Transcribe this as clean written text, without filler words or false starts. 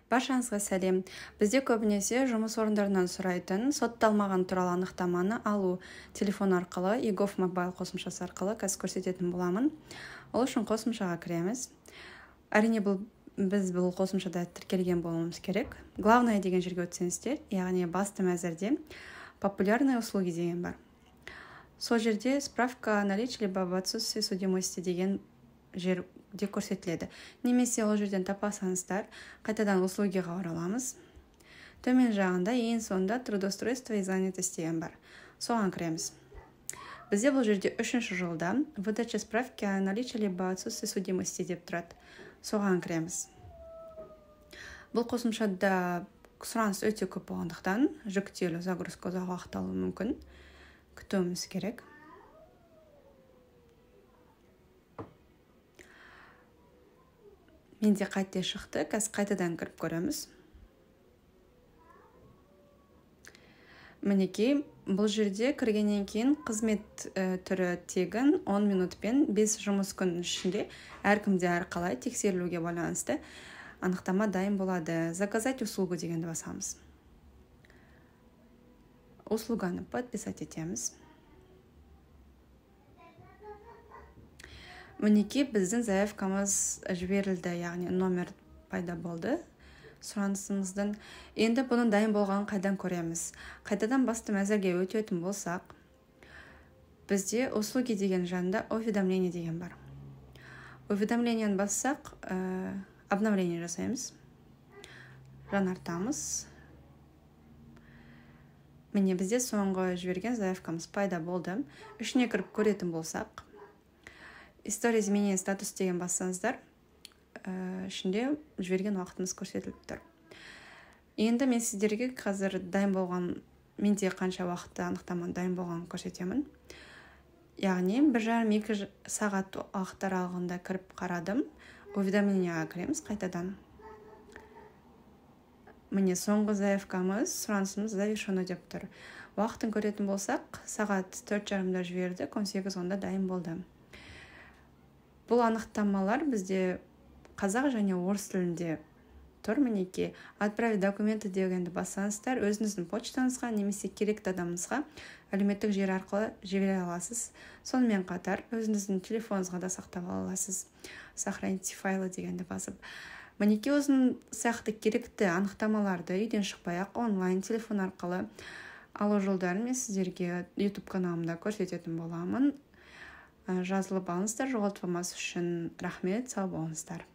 Баршаңызға сәлем. Бізде көбінесе жұмыс орындарынан сұрайтын сотталмаған туралы анықтаманы алу телефон арқылы, eGov Mobile қосымшасы арқылы қазір көрсететін боламын. Ол үшін қосымшаға кіреміз. Әрине, біз бұл қосымшада тіркелген болуымыз керек. Главное деген жерге өтсеңіздер, яғни басты мәзірде популярные услуги деген бар. Сол жерде справка о наличии либо об отсутствии судимости деген жерде көрсетіледі. Немесе ол жерден таппасаңыздар, қайтадан услугиға ораламыз. Төмен жағында ең соңында трудоустройство и занятость деген бар. Соған кіреміз. Бізде бұл жерде үшінші жолда выдача справки о наличии либо отсутствии судимости деп тұрады. Соған кіреміз. Бұл қосымшада сұраныс өте көп болғандықтан жүктелу, загрузка ұзақ уақыт алуы мүмкін. Күтуіміз керек. Менде қате шықты, қазір қайтадан кіріп көреміз. Мінекей, бұл жерде кіргеннен кейін қызмет түрі тегін 10 минутпен 5 жұмыс күнінің ішінде әркімде әрқалай тексерілуге байланысты анықтама дайын болады. Заказать услугу дегенді басамыз. Услуганы подписать етеміз. Мінекей, біздің заявкамыз жіберілді, яғни номер пайда болды сұранысымыздың. Енді бұның дайын болғанын қайдан көреміз? Қайтадан басты мәзірге өтетін болсақ, бізде услуги деген жанында уведомление деген бар. Уведомлениені бассақ, обновление жасаймыз, жаңартамыз. Міне, бізде соңғы жіберген заявкамыз пайда болды. Ішіне кіріп көретін болсақ, история изменения статус деген бассаңыздар, ішінде жіберген уақытымыз көрсетіліп тұр. Енді мен сіздерге қазір дайын болған, менде қанша уақытта анықтама дайын болғанын көрсетемін. Яғни 1,5-2 сағат уақыт аралығында кіріп қарадым. Уведомлениеға кіреміз қайтадан. Міне, соңғы заявкамыз, сұранысымыз завершено деп тұр. Уақытын көретін болсақ, сағат 4:30-да жібердік, 18:10-да дайын болды. Бұл анықтамалар бізде қазақ және орыс тілінде тұр. Мінекей, отправить документы дегенді бассаңыздар, өзіңіздің почтаңызға немесе керекті адамыңызға әлеуметтік желі арқылы жібере аласыз. Сонымен қатар өзіңіздің телефоныңызға да сақтап ала аласыз. Сохранить файлы дегенді басып. Мінекей, өзінің сияқты керекті анықтамаларды үйден шықпай-ақ онлайн телефон арқылы алу жолдарын мен сіздерге YouTube каналымда көрсететін боламын. Жазылып алыңыздар, жоғалтып алмас үшін. Рахмет, сау болыңыздар.